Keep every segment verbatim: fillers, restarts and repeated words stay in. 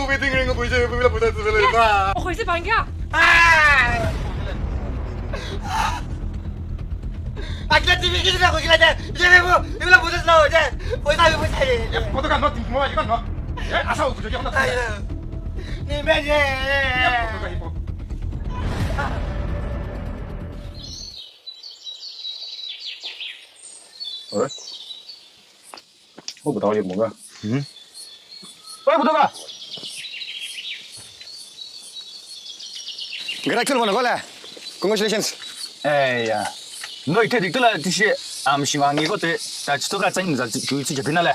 Waiting ring ko je, bila puta tsubela ta. Ojo, ese pangya. Akila T V kisi na ko kila de. Je bo, bila puta tsubela je. Puta puta je. Foto kan no, mo kan no. Eh, asa ko je kan no. Ni me je. Foto kan ipo. Alright. Oi, puta ye mo ga. Mhm. Oi, puta ga. Gara chul mo na gola. Congratulations. Eh ya. No ite dik tula tishi am shimangi ko te ta chito ka chang za chu chi japina le.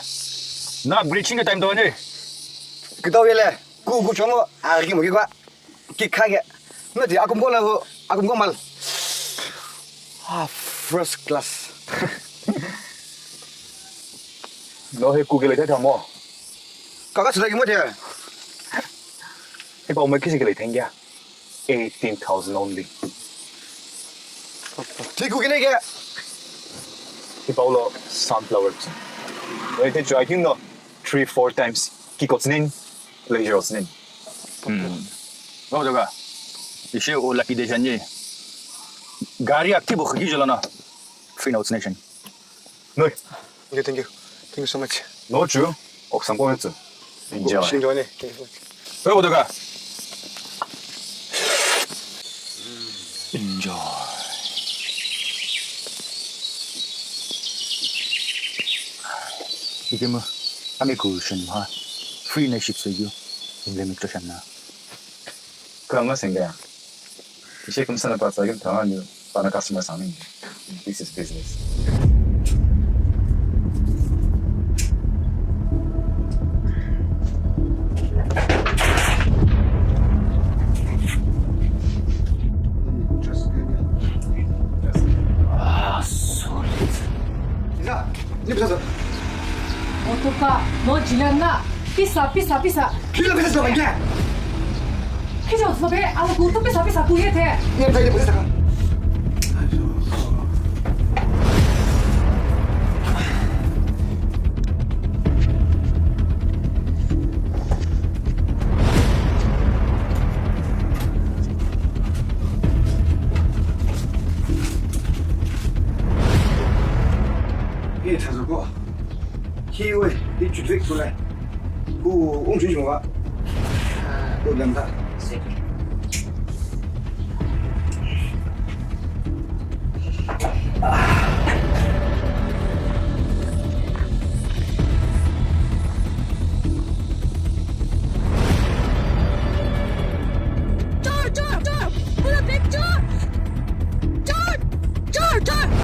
Na upgrade chinga time to ne. Kito yele. Ku ku chomo a ki mo ki kwa. Ki kha ke. No di akum ko la ho, akum ko mal. Ah, first class. No he ku ke le ta mo. Kaka sida ki mo te. He pa mo kisi ke le thank you. Eighteen thousand only. Ti ku ke le ke. He pa lo sunflower. No he try king no. Three, four times. Ki ko tsnin. Pleasure tsnin. Hmm. Oh, daga. Ishe o lucky day janye. Gari active khiki jolana. Free notes nation. No. Okay, thank you. Thank you so much. No chu. Oksang ko metsu. Enjoy. Enjoy ne. Thank you so much. Hey, daga. Enjoy. Ikema, ame ku shen ha. Free na ship so you. Inle mi to shen na. Kama senga. Ishe kumsana pa tsagin tawani pana customer sami. This is business. Ah, solid. Isa, ni bisa sa. Otuka, no jilan na. Pisa, pisa, pisa. Kilo pisa sa bangya. Kijo so be, ala ku to pisa, pisa ku ye the. Ni bisa, ni bisa ka. Ye thazo ko. Hi we, hi chutrik sule. Ku um chu jwa. Ku lam ta.